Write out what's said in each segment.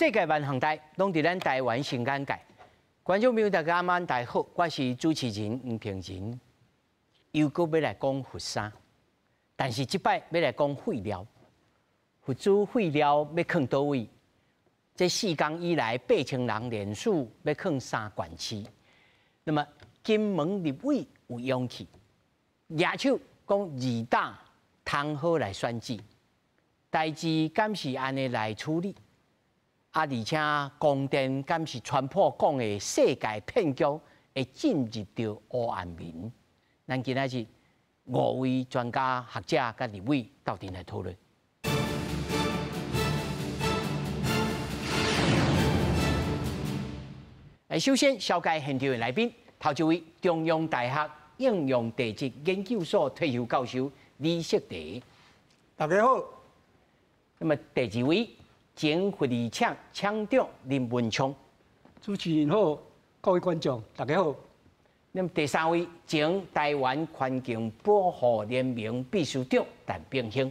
世界萬項代攏佇咱台灣新眼界。觀眾朋友大家晚大好，我是主持人黃平仁，又閣欲來講佛山，但是這擺欲來講廢料，核子廢料欲囥佗位？這4工以來8000人連署欲囥三縣市，那麼金門立委有勇氣，舉手講二打通好來選舉，代誌敢是按呢來處理？啊！而且光電敢是川普講的世界騙局會進入著烏暗面？咱今仔日五位專家學者佮立委鬥陣來討論。首先，紹介現場的來賓，頭一位中央大學應用地質研究所退休教授李錫連，大家好。那麼第二位，前核二廠廠長林文昌，主持人好，各位觀眾大家好。那麼第三位，前台灣環境保護聯盟秘書長陳炳興，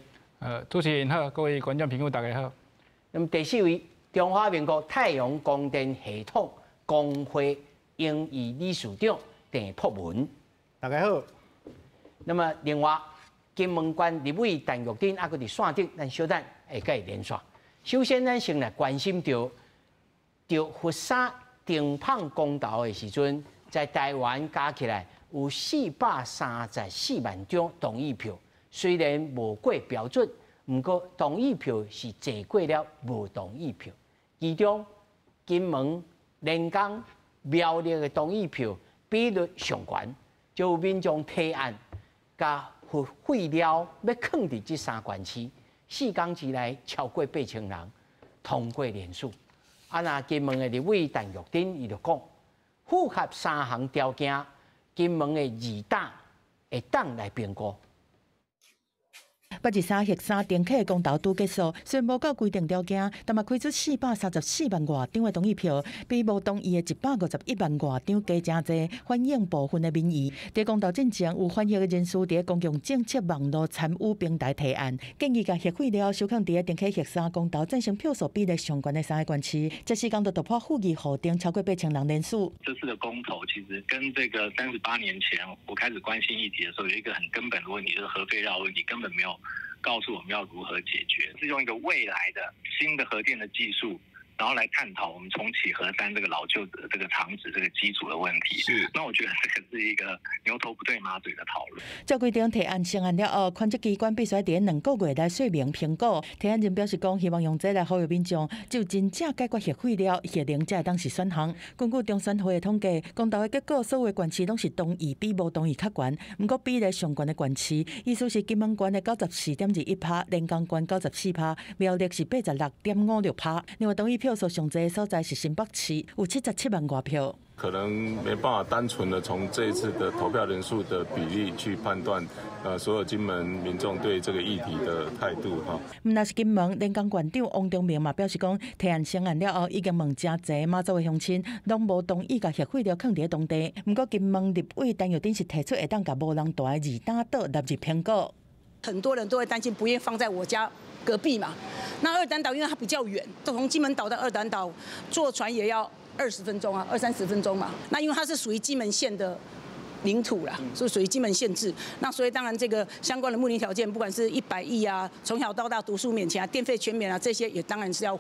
主持人好，各位觀眾朋友大家好。那麼第四位，中華民國太陽光電系統公會榮譽理事長鄭博文，大家好。那麼另外，金門縣立委陳玉珍猶閣佇線頂，咱小等會共伊連線。首先，咱先來關心著，著佛山停放公投的時陣，在台灣加起來有434萬張同意票，雖然無過標準，毋過同意票是濟過了無同意票。其中，金門、連江、苗栗的同意票比率上懸，就有民眾提案，共核廢料欲囥佇這三縣市。4工之內超過8000人通過聯署。啊，若金門的立委陳玉珍伊就講，符合三項條件，金門的二打會當來評估。823核三重啟公投拄結束，雖然無夠規定條件，但嘛開出434萬外張的同意票，比無同意的151萬外張加誠濟，反映部分的民意。佇公投進前，有反核的人士佇公共政策網路參與平台提案，建議共核廢料收囥佇重啟核三公投贊成票數比例上懸的三个縣市，這四工就突破附議戶頂超過8000人聯署。這次的公投其實跟這個38年前我開始關心議題的時候，有一個很根本的問題，就是核廢料問題根本沒有告訴我們要如何解決，是用一個未來的新的核電的技術，然後來探討我們重啟核三這個老舊的這個廠址這個機組的問題。是，那我覺得這個是一個牛頭不對馬嘴的討論。照規定提案成案了後，權責機關必須佇2個月內說明評估。提案人表示講，希望用這來呼籲民眾，就真正解決核廢料，核能才會當是選項。根據中選會的統計，公投的結果，所有縣市攏是同意比無同意較懸，毋過比例上懸的縣市，意思是金門縣的94.21%，連江縣94%，苗栗是86.56%。另外，同意票數上濟的所在是新北市，有77萬外票。可能沒辦法單純的從這一次的投票人數的比例去判斷，所有金門民眾對這個議題的態度哈。毋但是金門連江縣長王忠明嘛表示講，提案成案了後，已經問誠濟馬祖的鄉親，攏無同意共核廢料囥佇當地。毋過金門立委陳玉珍是提出會當共無人蹛的二打島納入評估。很多人都會擔心，不願放在我家隔壁嘛。那二膽島因為它比較遠，從金門島到二膽島坐船也要20分鐘啊，二三十分鐘嘛。那因為它是屬於金門縣的領土啦，是屬於金門縣制。那所以當然這個相關的睦鄰條件，不管是100億啊，從小到大讀書免錢啊，電費全免啊，這些也當然是要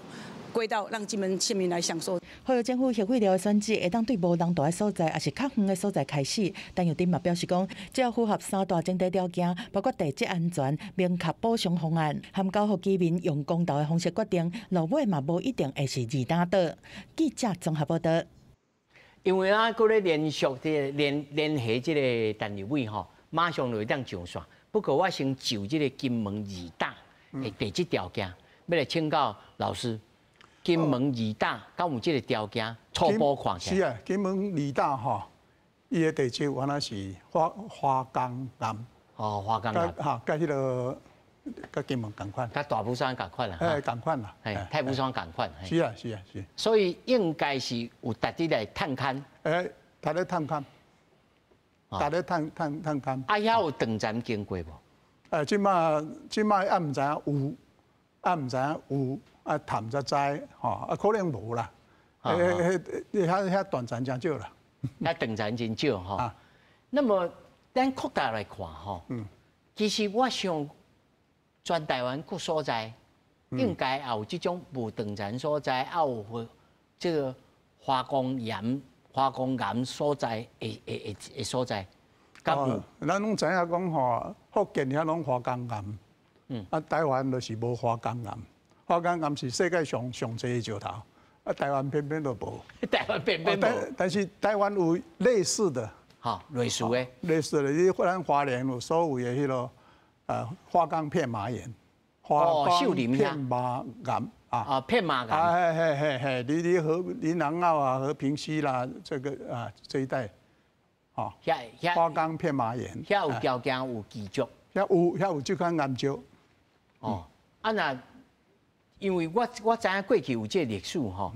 歸到讓金門縣民來享受。呼籲政府核廢料的選址會當對無人蹛的所在，抑是較遠的所在開始。陳玉珍嘛表示講，只要符合三大前提條件，包括地質安全、明確補償方案，含交予居民用公投的方式決定，落尾嘛無一定會是二打島。記者綜合報導。因為啊，閣咧連續這個聯聯繫這個陳立委吼，馬上就會當上線。不過我先就這個金門二打的地質條件，欲來請教老師。金門二打敢有這個條件？初步看起來是啊，金門二打吼，伊的地質原來是花花崗岩。哦，花崗岩。哈，佮彼个佮金門仝款。佮大武山仝款啦。哎，仝款啦。嘿，太武山仝款。是啊，是啊，是。所以應該是有值得來探勘。哎，值得探勘。值得探探探勘。啊，遐有斷層經過無？這馬這馬猶毋知影有。啊，毋知影有啊，探才知吼，啊，可能無啦。迄迄遐遐斷層真少啦。遐斷層真少吼。那麼咱擴大來看吼，其實我想全台灣各所在應該也有這種無斷層所在，也有這個花崗岩、花崗岩所在的所在。哦，咱攏知影講吼，福建遐攏花崗岩，啊，台灣就是無花崗岩。花崗岩是世界上上濟的石頭，啊，台灣偏偏都無。台灣偏偏無。但是台灣有類似的。吼，類似的。類似的，你咱花蓮有所謂的彼個花崗片麻岩。花崗片麻岩啊。啊，片麻岩。啊，嘿嘿嘿嘿，你你和林南澳啊、和平溪啦，這個啊這一帶。哦，遐花崗片麻岩，遐有條件有記錄，遐有這款岩石。哦，啊若，因為我知影過去有這個歷史吼，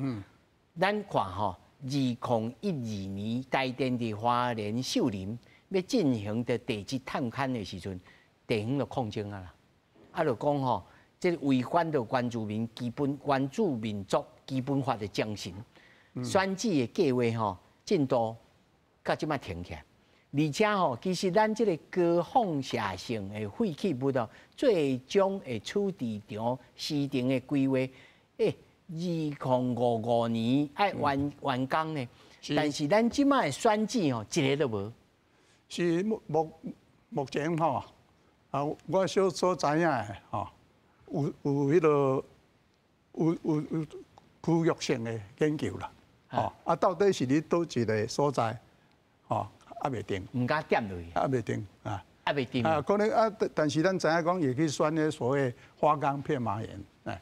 咱看吼，2012年台電佇花蓮秀林欲進行的地質探勘的時陣，地方就抗爭啊啦，啊就講吼，這個違反著原住民族基本法的精神，選舉的計劃吼進度到這擺停起來，而且吼，其實咱這個高放射性的廢棄物哦，最終的處置場時程的規劃，2055年愛完工呢。但是咱這擺的選址吼，一个都無。是目前吼，啊，我小所知影的吼，有彼个有區域性的研究啦，吼，啊，到底是佇佗一个所在？哦，猶未定，毋敢點落去，猶未定啊，猶未定啊，可能啊，但是咱知影講，會去選彼所謂花崗片麻岩，哎，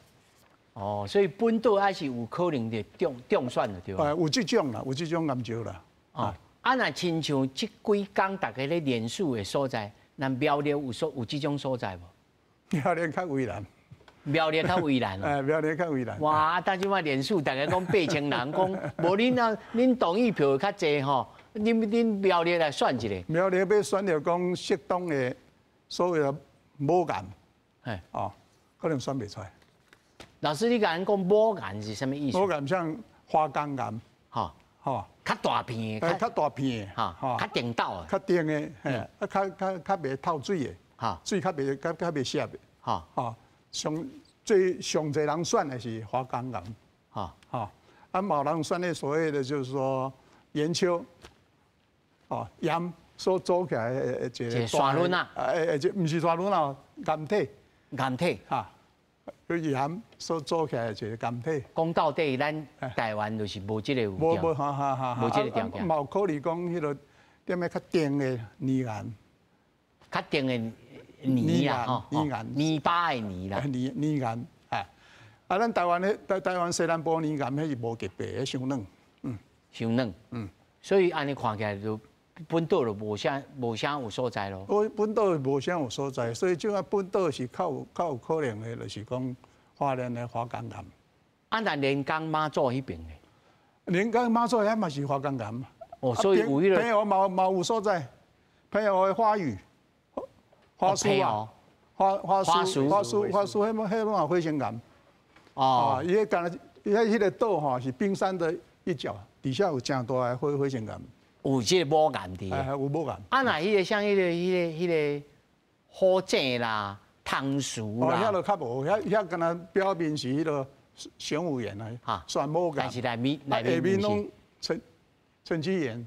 哦，所以本島還是有可能的中選的對吧？有這種啦，有這種岩石啦。哦，啊，若親像這幾工大家咧連署的所在，咱苗栗有這種所在無？苗栗較為難，苗栗較為難。哎，苗栗較為難。哇，但這擺連署，大家講8000人，講無恁啊，恁同意票較濟吼。恁苗栗來選一个。苗栗欲選著講適當的所謂的母岩，哦，可能選袂出來。老師，你共咱講母岩是啥物意思？母岩像花崗岩，吼吼，較大片的，較大片的，吼，較定斗的，較定的，嘿，啊，較袂透水的，水較袂澀的，吼，上最上濟人選的是花崗岩，吼，啊，嘛有人選的所謂的就是說岩丘。哦，岩所組起來的一個山崙啊，這毋是山崙啊，岩體，岩體，哈，有岩所組起來的一個岩體。講到底，咱台灣就是無這個有無無哈哈哈，無這個條件。嘛有考慮講彼個踮咧較定的泥岩，較定的泥啊，吼，泥岩，泥巴的泥啦，泥岩，哎，啊，咱台灣的台灣西南部泥岩，彼是無特別，彼傷軟，嗯，傷軟，嗯，所以按呢看起來就。本島就無啥有所在咯。本島無啥有所在，所以這個本島是較有可能的，就是講花蓮的花崗岩。啊，那連江媽祖彼邊咧？連江媽祖遐嘛是花崗岩。哦，所以有彼個。澎湖嘛有所在，澎湖的花嶼、花嶼啊，花嶼，彼攏嘛火成岩。哦。伊彼敢若，伊彼个島吼是冰山的一角，底下有誠大的火成岩。有這個母岩佇，有母岩。啊，若彼個像彼個火井啦、湯樹啦，哦，遐就較無，遐敢若表面是彼個玄武岩啊，玄武岩。但是內面下面攏沉積岩，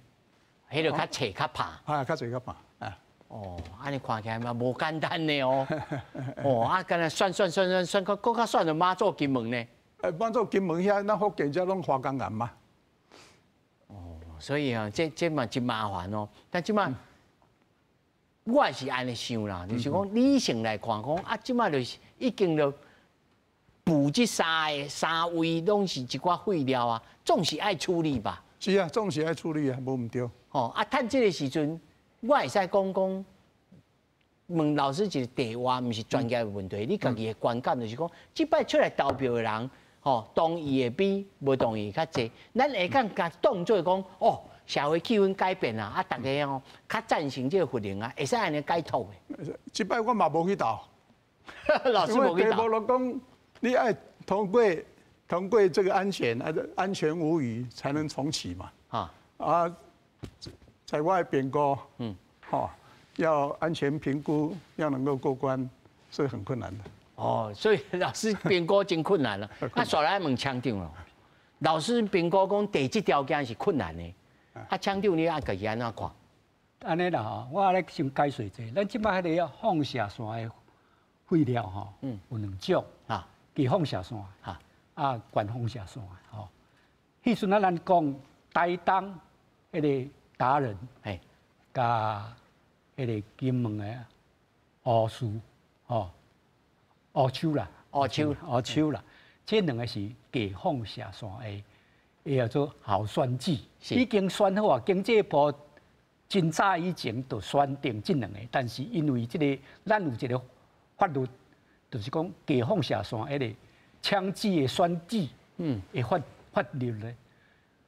彼個較斜較拍。啊，較斜較拍。啊。哦，按呢看起來嘛無簡單呢哦。哦，啊，敢若選選選選選，閣閣較選著媽祖金門呢。媽祖金門遐，咱福建遮攏花崗岩嘛。所以啊，這嘛真麻煩哦。但這擺我也是按呢想啦，就是講理性來看，講啊，這擺就是已經就補這三位攏是一寡廢料啊，總是愛處理吧？是啊，總是愛處理啊，無毋對。吼啊，趁這個時陣，我會使講講問老師一個題外，毋是專業的問題，你家己的觀感就是講，這擺出來投票的人，吼，同意的比無同意較濟，咱會當共當做講，哦，社會氣氛改變啊，啊，大家哦較贊成這個核能啊，會使按呢解脫的。這擺我嘛無去投，老師無去投。題目就講你愛通過這個安全，安全無虞才能重啟嘛。啊，在外評估，吼，要安全評估要能夠過關，是很困難的。哦，所以老師評估真困難啦。啊，煞來問廠長咯，老師評估講地質條件是困難的。啊，廠長你愛家己按怎看？按呢啦吼，我來先解釋者，咱這擺彼個放射線的廢料吼，有兩種，低放射線，啊，懸放射線吼。彼陣啊，咱講台東彼個達仁，佮彼個金門的烏樹，吼，烏丘啦，烏丘，烏丘啦，這兩个是低放射線的，會叫做候選址，已經選好啊，經濟部真早以前就選定這兩个，但是因為這个咱有一個法律，就是講低放射線彼个槍支的選址，的法律咧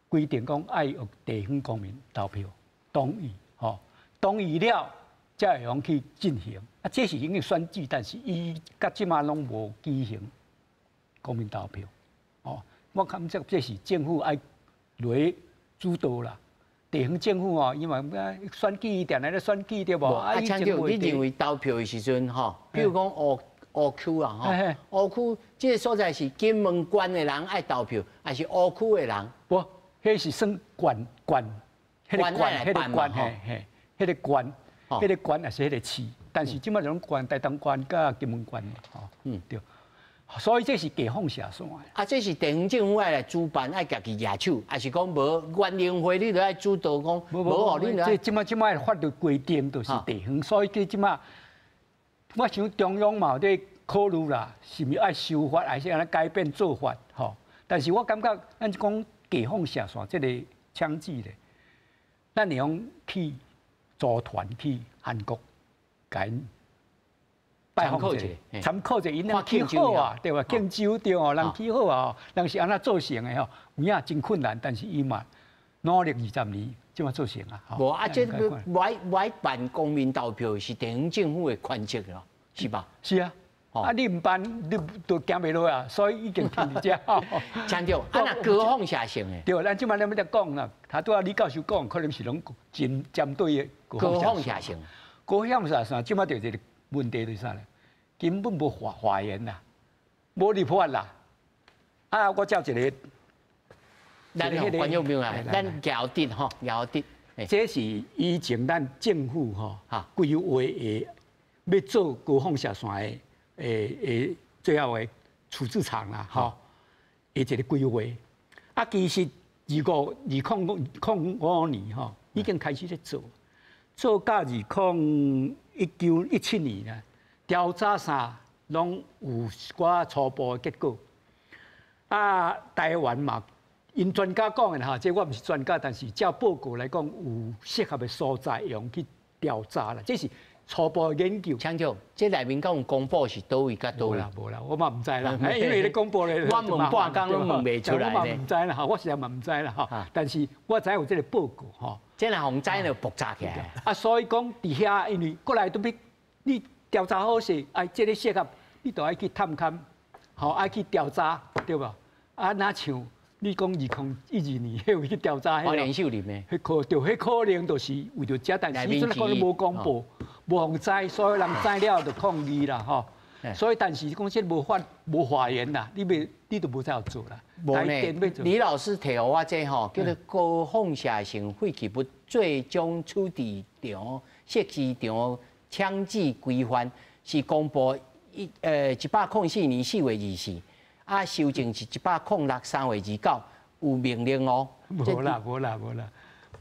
規定講愛予地方公民投票同意，吼，同意了才會用去進行。啊，這是已經選舉，但是伊到這馬攏無舉行公民投票，哦，我感覺這是政府愛來主導啦。地方政府哦，因為選舉定來咧選舉對無？啊，廠長，你認為投票的時陣吼，比如講烏區啊，吼，烏區這个所在是金門縣的人愛投票，還是烏區的人？無，彼是算縣縣，彼个縣，彼个縣，嘿嘿，彼个縣，彼个縣也是彼个市，但是這擺攏縣台東縣佮金門縣，吼，對，所以這是低放射線。啊，這是地方政府愛來主辦，愛家己舉手，還是講無縣聯會你著愛主導講？無無，你這這擺法律規定就是地方，所以這這擺。我想中央嘛有咧考慮啦，是毋是愛修法，還是按怎改變做法？吼！但是我感覺咱講低放射線這个槍支咧，咱會用去組團去韓國，共𪜶拜訪者，參考者，𪜶人起好啊，對吧？慶州對哦，人起好啊，人是按怎做成的吼？有影真困難，但是伊嘛努力20年，這麼做成啊！無啊，這無愛辦公民投票是地方政府的權責咯，是吧？是啊，啊你毋辦，你都行袂落啊，所以已經停佇遮。廠長，啊若高放射性的，對，咱這擺咧欲講啦，頭拄仔李教授講，可能是攏真針對的高放射性。高放射線，這擺就一个問題就是啥咧？根本無法源啦，無立法啦。啊，我照一个。咱觀眾朋友啊，咱搖滴吼，搖滴。這是以前咱政府吼規劃的，欲做高放射線的最後的處置場啦，吼，的一个規劃。啊，其實2005年吼已經開始咧做，做到2019、17年啦，調查啥攏有一寡初步的結果。啊，台灣嘛。𪜶專家講的哈，這我毋是專家，但是照報告來講，有適合的所在用去調查啦。這是初步的研究。廠長，這內面敢有公布是佗位佮佗位？無啦無啦，我嘛毋知啦。因為咧公布咧，我問半工攏問袂出來我嘛毋知啦，哈，我實在嘛毋知啦，哈。但是我知有這个報告，吼。這若予知就爆炸起來。啊，所以講佇遐，因為過來都欲你調查好勢，哎，這个適合，你都愛去探勘，吼，愛去調查，對無？啊，若像。你講2012年，彼有去調查，花蓮秀林的，彼可對，彼可能就是為著這，但是彼陣講無公布，無予知，所以人知了就抗議啦，吼。所以，但是講這無法無法源啦，你袂，你都無才有做啦。無呢，李老師提予我這吼，叫做高放射性廢棄物最終處置場設置場強制規範，是公布104年4月24。啊，修正是106三月29，有命令哦。無啦，無啦，無啦，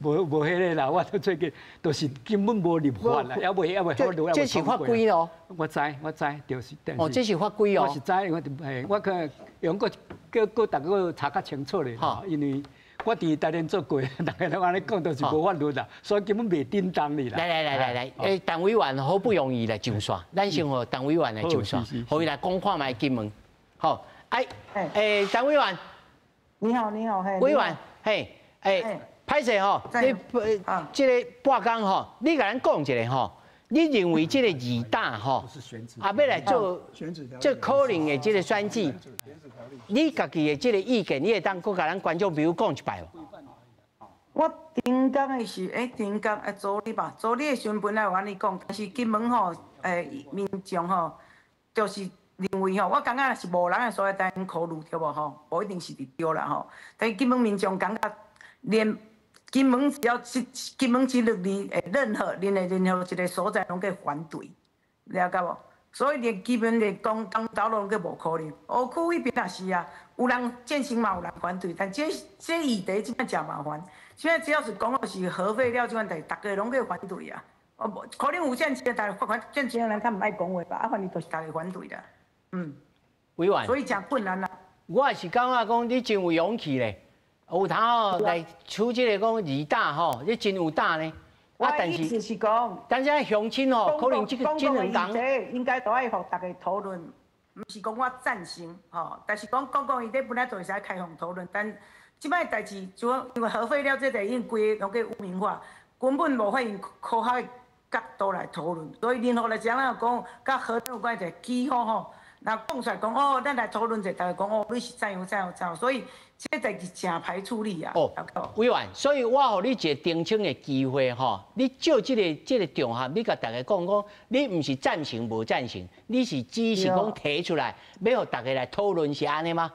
無無彼个啦，我都最近都是根本無立法啦，猶未猶未法律。這是法規哦。我知，我知，就是。哦，這是法規哦。我是知，我嘿，我可用閣閣閣逐個查較清楚咧，因為我佇台聯做過，逐家攏按呢講，都是無法律啦，所以根本袂叮當哩啦。來來來來來，陳委員好不容易來上線，咱先予陳委員來上線，予伊來講看覓金門，好。哎，陳委員，你好，你好，委員，嘿，欸，歹勢吼，你這个半工吼，你共咱講一下吼，你認為這個二打吼，啊，欲來做這可能的這個選舉，你家己的這個意見，你會當閣共咱觀眾朋友講一擺無？我頂工的時，頂工昨日吧，昨日的時陣本來有按呢講，但是金門吼，民眾吼，就是認為吼，我感覺若是無人的所在，當考慮對無吼，無一定是佇對啦吼。但是金門民眾感覺連金門只要這金門這六字的任何一個所在攏閣反對，了解無？所以連基本的公公道攏閣無可能。烏區彼邊也是啊，有人贊成嘛，有人反對，但這議題這擺誠麻煩。現在只要是講的是核廢料這款代，逐家攏閣反對啊。哦，無可能有贊成，但是反贊成的人較毋愛講話吧？啊，反正就是逐家反對啦。委員，所以誠困難啦。我也是感覺講你真有勇氣咧。有通吼來處這個講二打吼，你真有膽呢。我的意思是講，但是鄉親吼，可能這個這兩工，應該都愛予大家討論，毋是講我贊成吼，但是講公共議題本來就會使開放討論，但這擺代誌就因為核廢料這個已經規個攏閣污名化，根本無法用科學的角度來討論，所以任何來講咱講佮核有關係，幾乎吼，若講出來講哦，咱來討論者，大家講哦，你是怎樣怎樣怎樣，所以這代誌誠歹處理啊。哦，委員，所以我予你一個澄清的機會吼，你借這個場合，你共大家講講，你毋是贊成無贊成，你是只是講提出來，欲予大家來討論是按呢嗎？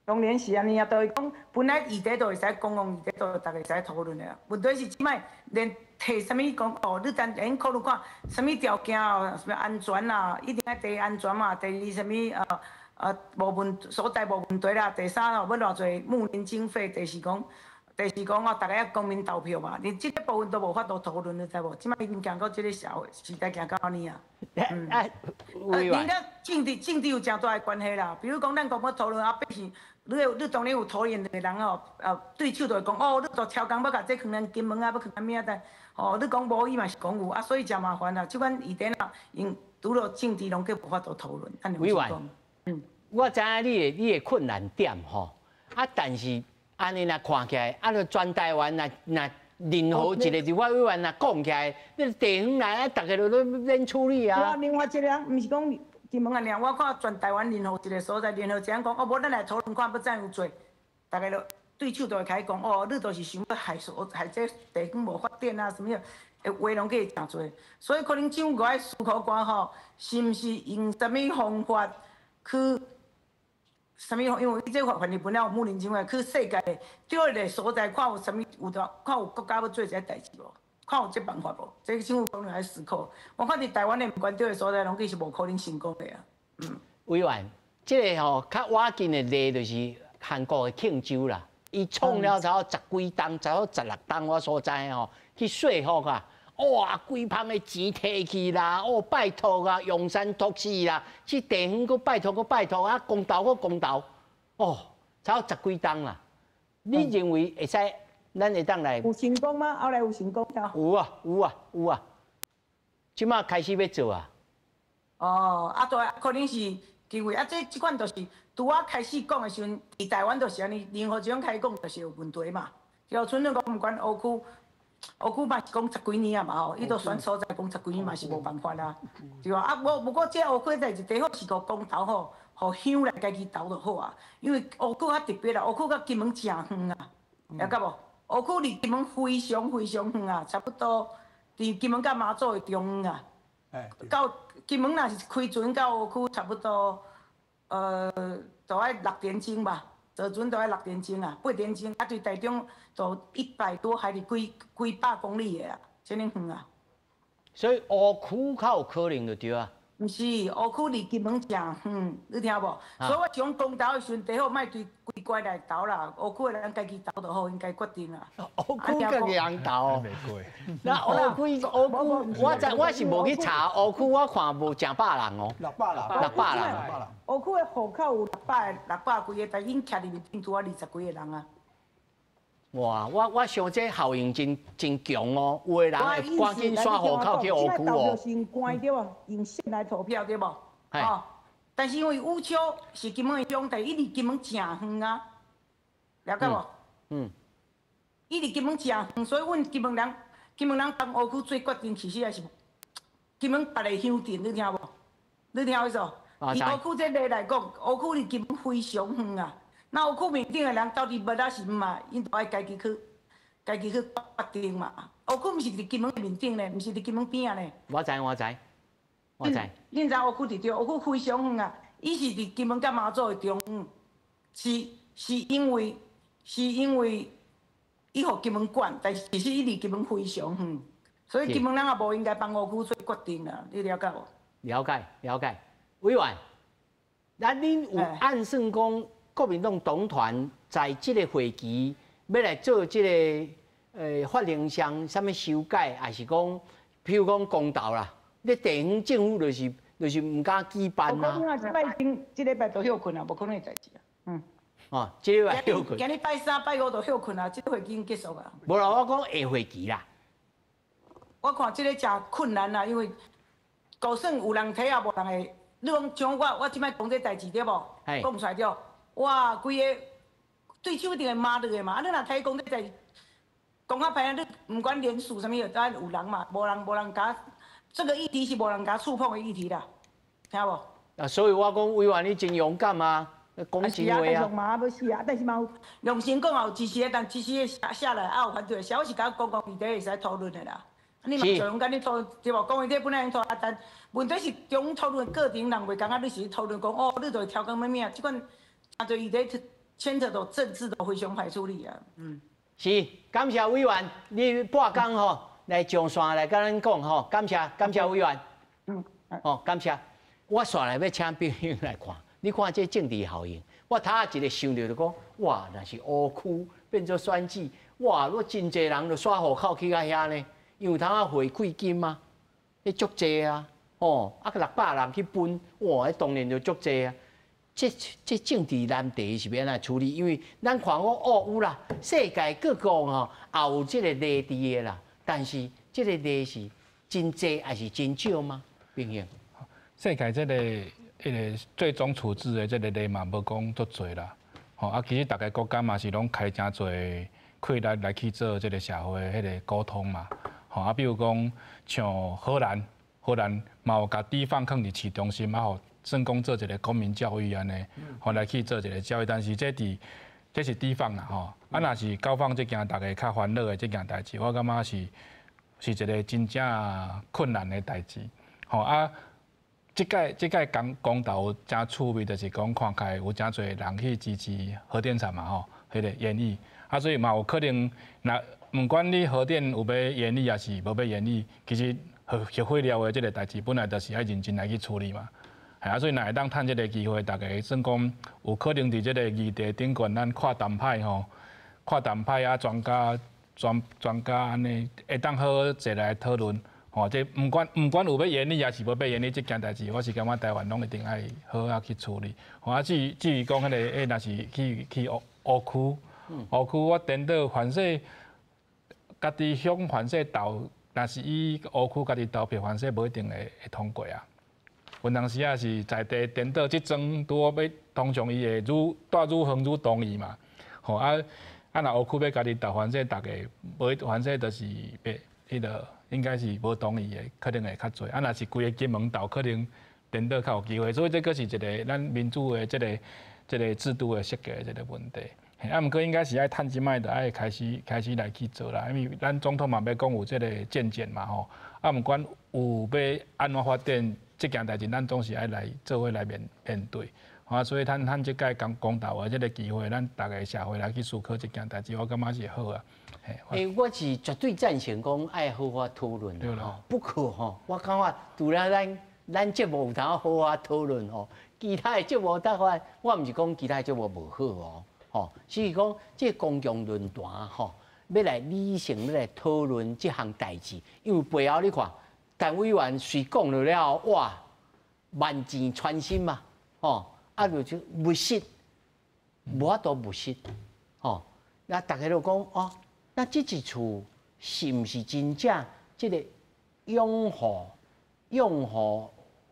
當然是按呢啊，就是講本來議題就會使公共議題，就大家會使討論的啊。問題是這擺連提啥物講哦，你當然考慮看啥物條件哦，啥物安全啊，一定愛第一安全嘛，第二啥物無問所在無問題啦，第三哦，欲偌濟募年經費，第四講哦，大家愛公民投票嘛，連這個部分都無法度討論，你知無？這擺已經行到這個社會時代，行到按呢啊。恁佮政治有誠大的關係啦。比如講，咱講欲討論啊，變成你當然有討厭的人哦，對手就會講哦，你就超工欲共這囥咱金門啊，欲囥咱物啊，但哦，你講無伊嘛是講有啊，所以誠麻煩啦。這款議題啊，因除了政治攏閣無法度討論。委員，我知影你的困難點吼，啊，但是按呢若看起來，啊，全台灣若任何一個立法委員若講起來，你地方來啊，逐家都免處理啊。另外一個人，毋是講金門啊，爾，我看全台灣任何一個所在，任何一個人講，哦，無咱來討論看欲怎樣做，逐家都對手就會開始講，哦，你就是想欲害所害這地方無發展啊，啥物啊，話攏閣會誠濟，所以可能政府愛思考看吼，是毋是用啥物方法去。啥物？因為這法律本來有睦鄰政府去世界的對個所在，看有啥物有看有國家欲做這個代誌無？看有這辦法無？這政府可能愛思考。我看佇台灣的毋管佗个所在，攏計是無可能成功的啊。委員，這個吼較倚近的例就是韓國的慶州啦，伊創了差不多十幾棟，差不多16棟我所知吼，去說服啊，哇，規芳的錢提去啦，哦，拜託啊，用山託死啦，去地方閣拜託閣拜託啊，公投閣公投，哦，差不多十幾棟啦。你認為會使咱會當來？有成功嗎？後來有成功嗎？有啊，有啊，有啊，這馬開始欲做啊。哦，啊對，可能是機會啊，這款就是拄仔開始講的時陣，佇台灣就是按呢，任何一種開講就是有問題嘛。就像你講，毋管烏區。烏區嘛是講十幾年啊嘛吼，伊都選所在講十幾年嘛是無辦法啦，對吧？啊，無過這烏區代誌，最好是個公投吼，予鄉來家己投就好啊。因為烏區較特別啦，烏區佮金門誠遠啊，了解無？烏區離金門非常非常遠啊，差不多佇金門佮馬祖的中央啊。到金門若是開船到烏區，差不多，都愛6點鐘吧。坐船都愛6點鐘啊，8點鐘啊，對台中就100多海里，幾幾百公里的啊，這爾遠啊。所以烏區較有可能就對啊。毋是，烏區離金門誠遠，你聽無？所以我想公投的時陣，最好莫對規關來投啦，烏區的人家己投就好，𪜶家決定啦。烏區家己人投。那烏區烏區，我知我是無去查烏區，我看無成百人哦。600人。600人。烏區的戶口有600幾個，但𪜶徛入面頂拄仔20幾個人啊。哇！我想這效應真強哦，有的人會趕緊刷戶口去烏區哦。是用官對無？用線來投票對無？哦，但是因為五丘是金門的鄉地，伊離金門誠遠啊，了解無？伊離金門誠遠，所以阮金門人，金門人當烏區做決定，其實也是金门别个乡镇，你听无？你听有意思无？以乌区这个来讲，乌区离金门非常远啊。那乌区面顶的人到底捌抑是毋嘛？𪜶就爱家己去，家己去决定嘛。乌区毋是伫金门面顶咧，毋是伫金门边仔咧。我知，我知，我知。恁知乌区伫佗？乌区非常远啊！伊是伫金门佮马祖的中央，是因为伊予金门管，但是其实伊离金门非常远，所以金门人也无应该帮乌区做决定啦。你了解无？了解，了解。委员，那恁有按算讲国民党党团在这个会期欲来做这个法令上啥物修改，抑是讲，譬如讲公投啦，你地方政府就是毋敢举办啊。无可能啊！这摆这礼拜都歇睏啊，无可能的代志啊。嗯。哦，这礼拜歇睏。今日拜三、拜五就歇睏啊，这个会期已经结束啊。无啦，我讲下会期啦。我看这个诚困难啦，因为就算有人提也无人会。你讲像我，我这摆讲这代志对无？讲出来对。哇，规个对手一定会骂落的嘛。啊，你若提讲这代志，讲较歹啊，你毋管连署啥物，都爱有人嘛，无人无人共这个议题是无人共触碰的议题啦，听无？啊，所以我讲委员你真勇敢啊，讲真话啊。嘛欲死啊，但是嘛有良心讲也有支持的，但支持的写写来，也有反对的。写我是共公共议题会使讨论的啦。你嘛常共你讨论对无？公共议题本来用讨论，但问题是中讨论过程，人袂感觉你是讨论讲哦，你就会超工啥物啊？这款诚济议题牵扯到政治，都非常歹处理啊。嗯，是，感谢委员，你半工吼来上线来共咱讲吼，感谢感谢委员。嗯，哦，感谢。我煞来欲请朋友来看，你看这政治效应，我头仔一个想著就讲，哇，若是乌区变做选举，哇，若真济人就徙户口去到遐呢。因为通仔回馈金啊，彼足济啊，吼，啊600人去分，哇，彼当然就足济啊。这政治难题是欲按怎处理？因为咱看讲哦有啦，世界各国吼也有这个例伫的啦，但是这个例是真济抑是真少吗？朋友？世界这个彼个最终处置的这个例嘛，无讲足济啦。吼啊，其实逐个国家嘛是拢开诚济气力来去做这个社会彼个沟通嘛。吼啊，比如讲像荷兰，荷兰嘛有共低放囥伫市中心，啊，予算讲做一个公民教育按呢，予来去做一个教育。但是这伫这是低放啦吼，啊，若是高放这件逐家较烦恼的这件代志，我感觉是一个真正困难的代志。吼啊，这届公公投诚趣味，就是讲看起来有诚济人去支持核电厂嘛吼，彼个延役，啊，所以嘛有可能若。毋管你核电有欲延役抑是无欲延役，其实核核废料的这个代志本来就是爱认真来去处理嘛。系啊，所以若会当趁这个机会，逐家算讲有可能伫这个议题顶悬，咱跨党派吼，跨党派啊，专家专专家按呢，会当好好坐来讨论。吼，这毋管有欲延役抑是无欲延役，这件代志，我是感觉台湾拢一定爱好好去处理。吼啊，至于讲彼个，若是去乌区，乌区我颠倒反正。家己乡凡势投，若是以乌区家己投票，凡势无一定会通过啊。有当时啊是在地颠倒，这桩拄好欲通常伊会愈蹛愈远愈同意嘛。吼啊啊！若乌区欲家己投，凡势逐家无，凡势就是袂彼个应该是无同意的，可能会较济。啊，若是规个金门投，可能颠倒较有机会。所以这阁是一个咱民主的这个制度的设计的这个问题。啊，毋过应该是爱趁这摆，就爱开始来去做啦，因为咱总统嘛欲讲有这个见解嘛吼。啊，毋管有欲按怎发展，这件代志，咱总是爱来做伙来面面对。啊，所以趁趁这届公公投的这个机会，咱逐个社会来去思考这件代志，我感觉是好啊。欸，我是绝对赞成讲爱好好讨论吼，不过吼，我感觉除了咱节目有通好好讨论吼，其他的节目得法，我毋是讲其他的节目无好哦。吼，是讲这公共论坛吼，欲来理性欲来讨论这项代志，因为背后你看，陈委员随讲了了后，哇，万箭穿心嘛，吼，啊，就务实，无法度务实，吼，那逐家都讲哦，那这一次是毋是真正这个拥护拥护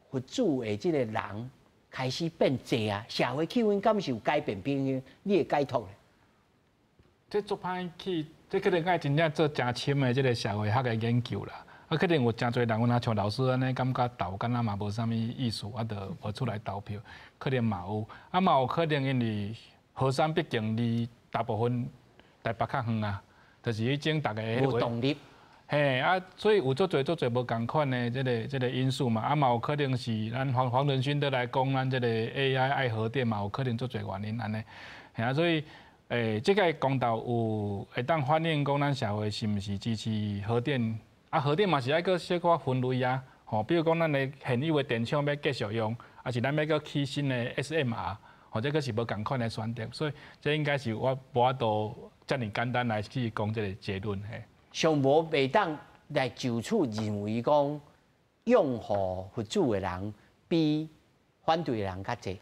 佛祖的这个人开始变济啊？社会气氛敢是有改变？变你会解读咧？这足歹去，这可能爱真正做诚深的这个社会学的研究啦。啊，可能有誠濟人，若像老師按呢，感覺投敢若嘛無啥物意思，啊，就無出來投票，可能嘛有，啊嘛有可能因為核三畢竟離大部分台北較遠啊，就是彼種逐家無動力，嘿啊，所以有足濟足濟無仝款的這個因素嘛，啊嘛有可能是咱黃黃仁勳都來講，咱這個 AI 愛核電嘛，有可能足濟原因按呢，嘿啊，所以這個公投有會當反映講咱社會是毋是支持核電？啊，核電嘛是愛閣小可分類啊，吼，比如講咱的現有的電廠欲繼續用，抑是咱欲閣起新的 SMR，吼，這閣是無仝款的選擇，所以這應該是我無法度遮爾簡單來去講這個結論嘿。上無袂當來就此認為講擁護核子的人比反對的人較濟。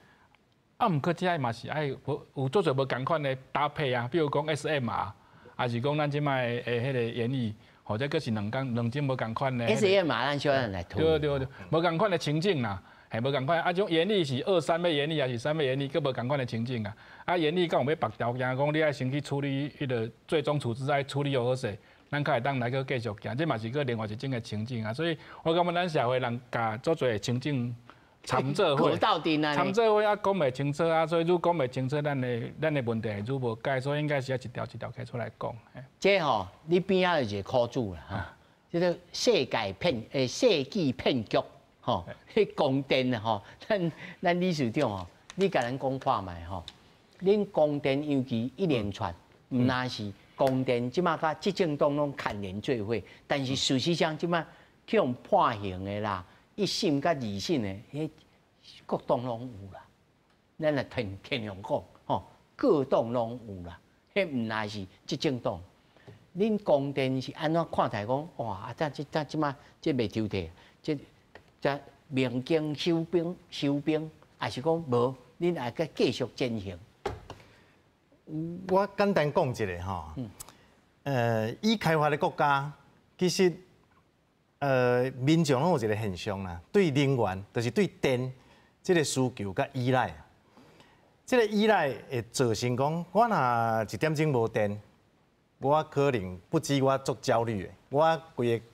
啊，毋過這嘛是愛有有足濟無仝款的搭配啊，比如講 SMR，抑是講咱這擺的彼個研議。或者閣是兩工兩種無仝款的。 SMR 咱小人來討。對對對，無仝款的情境啦，係無仝款。啊，種研議是二三欲研議，抑是三欲研議，閣無仝款的情境啊。啊，研議敢有欲縛條件，講你愛先去處理彼個最終處置愛處理予好勢，咱較會當來閣繼續行。這嘛是閣另外一種的情境啊。所以我感覺咱社會人共足濟情境參做伙，參做伙啊，講袂清楚啊，所以愈講袂清楚，咱的問題愈無解，所以應該是愛一條一條提出來講。這吼，你邊仔就是苦主啦，哈，這個世界騙世紀騙局，吼，彼光電吼，咱理事長吼，你共咱講看覓吼，恁光電尤其一連串，毋但是光電，這馬佮執政黨攏牽連做伙，但是事實上這馬去予判刑的啦，一審佮二審的，彼各黨攏有啦。咱來天天樣講，吼，各黨攏有啦，彼毋但是執政黨。恁光電是按怎看待講？哇！啊，這這這這馬這袂抽提，這這鳴金收兵收兵，抑是講無？恁愛閣繼續進行？我簡單講一下吼，已開發的國家其實民眾攏有一個現象啦，對能源就是對電這個需求佮依賴，這個依賴會造成講，我若一點鐘無電，我可能不止我足焦慮的，我規个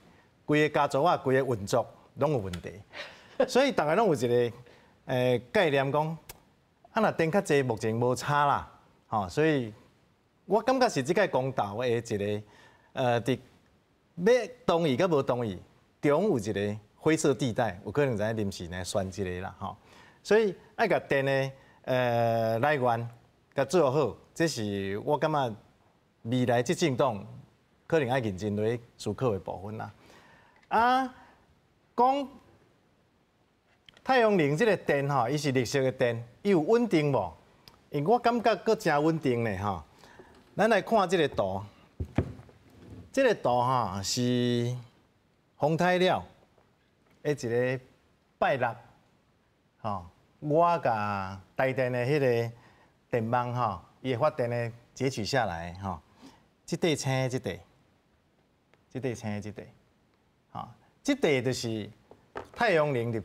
規个家族我規个運作攏有問題，所以逐家攏有一個概念講，啊若電較濟，目前無差啦，吼，所以我感覺是這個公投的一個佇欲同意佮無同意，中有一個灰色地帶，有可能知影臨時來選一個啦，吼，所以愛共電的來源共做好，這是我感覺未來執政黨可能愛認真來思考的部分啦。啊，講太陽能這個電吼，伊是綠色的電，伊有穩定無？因為我感覺閣誠穩定咧吼。咱來看這個圖，這個圖吼是風太了的一個拜六，吼，我共台電的彼個電網吼，伊會發電的截取下來吼，這塊青這塊，這塊青這塊，吼，這塊就是太陽能佇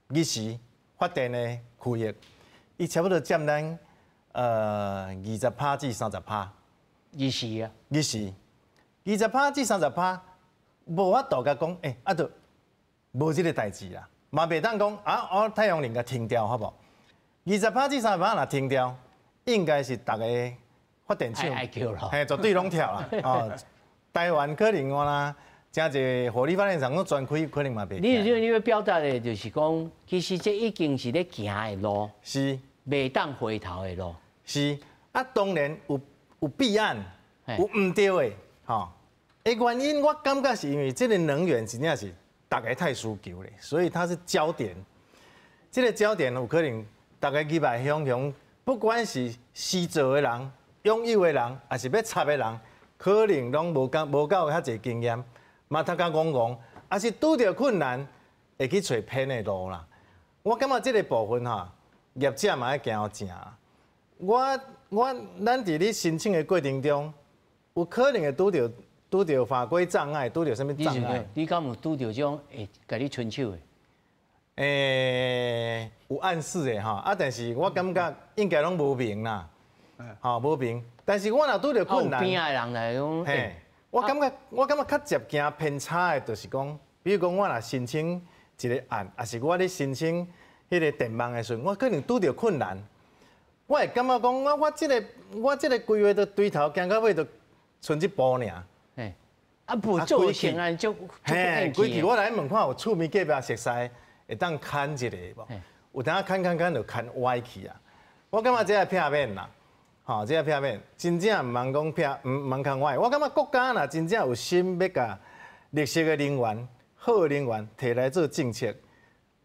日時發電的區域，伊差不多佔咱20%至30%。日時啊，日時20%至30%，無法度共講，啊，就無這個代誌啦，嘛袂當講啊，我太陽能共停掉，好無？20%至30%若停掉，應該是逐个發電廠，嘿，絕對攏跳啦。哦，台灣可能我啦，誠濟火力發電廠攏全開，可能嘛袂。你欲表達的就是講，其實這已經是咧行的路，袂當回頭的路。是啊，當然有弊案，有毋對的，吼。的原因我感覺是因為這個能源真正是逐家太需求咧，所以它是焦點。這個焦點有可能逐家入來雄雄，不管是施造的人、擁有的人，抑是欲插的人，可能攏無夠無夠遐濟經驗，嘛讀較戇戇，抑是拄著困難會去揣偏的路啦。我感覺這個部分吼，業者嘛愛行正。我咱佇咧申請的過程中，有可能會拄著法規障礙，拄著啥物障礙？你敢有拄著這種會共你伸手的？有暗示的吼，啊，但是我感覺應該攏無明啦，吼無明。但是我若拄著困難，邊仔的人來講，我感覺較接近偏差的，就是講，比如講我若申請一個案，抑是我咧申請彼個電網的時陣，我可能拄著困難，我會感覺講，我這個規劃都對頭行到尾，就賰這步爾。啊，無做成啊，就嘿，規氣我來問看有厝邊隔壁熟似會當牽一下無？有當牽牽牽就牽歪去啊！我感覺這個避免啦，吼，這個避免，真正毋通講避，毋通牽歪。我感覺國家若真正有心欲共綠色的能源、好的能源提來做政策，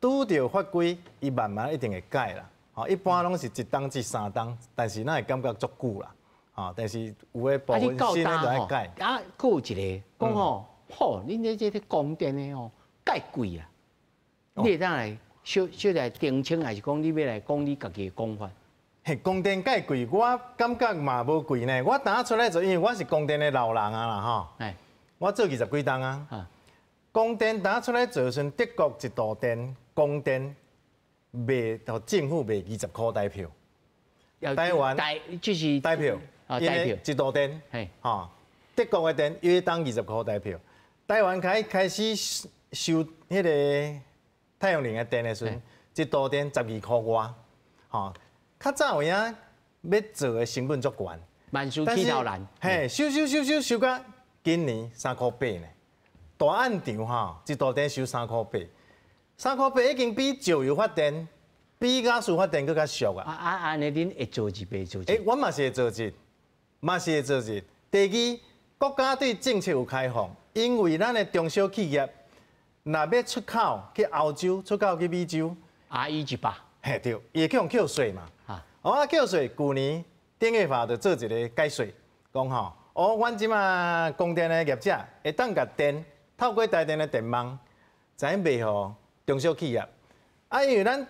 拄著法規，伊慢慢一定會改啦。吼，一般攏是一冬至三冬，但是咱會感覺足久啦。吼，但是有的部分新的就愛改。啊，閣有一個講吼，吼，恁這供電的吼，蓋貴啦，你會當來小小來澄清，抑是講你欲來講你家己的講法？嘿，供電蓋貴，我感覺嘛無貴呢。我當出來做，因為我是供電的老人啊啦吼。我做20幾冬啊。供電當出來做時陣，德國一度電供電賣，予政府賣20箍台票。台灣就是台票，台票一度電，吼，德國的電約當20箍台票。台灣開始收彼個太陽能的電的時陣，一度電12箍外，吼。較早有影欲做的成本足懸，萬事起頭難。嘿，收收收收收到今年3箍8呢。大暗場吼，一度電收三箍八，三箍八已經比石油發電、比瓦斯發電閣較俗啊！啊，按呢恁會做熱袂做熱？欸，阮嘛是會做熱，嘛是會做熱。第二，國家對政策有開放，因為咱的中小企業若欲出口去歐洲、出口去美洲，RE100，嘿對，伊會去予扣稅嘛。哦，啊，扣稅，舊年電業法就做一個解說，講吼，哦，阮這馬供電的業者會當共電透過台電的電網，知影賣予中小企業。啊，因為咱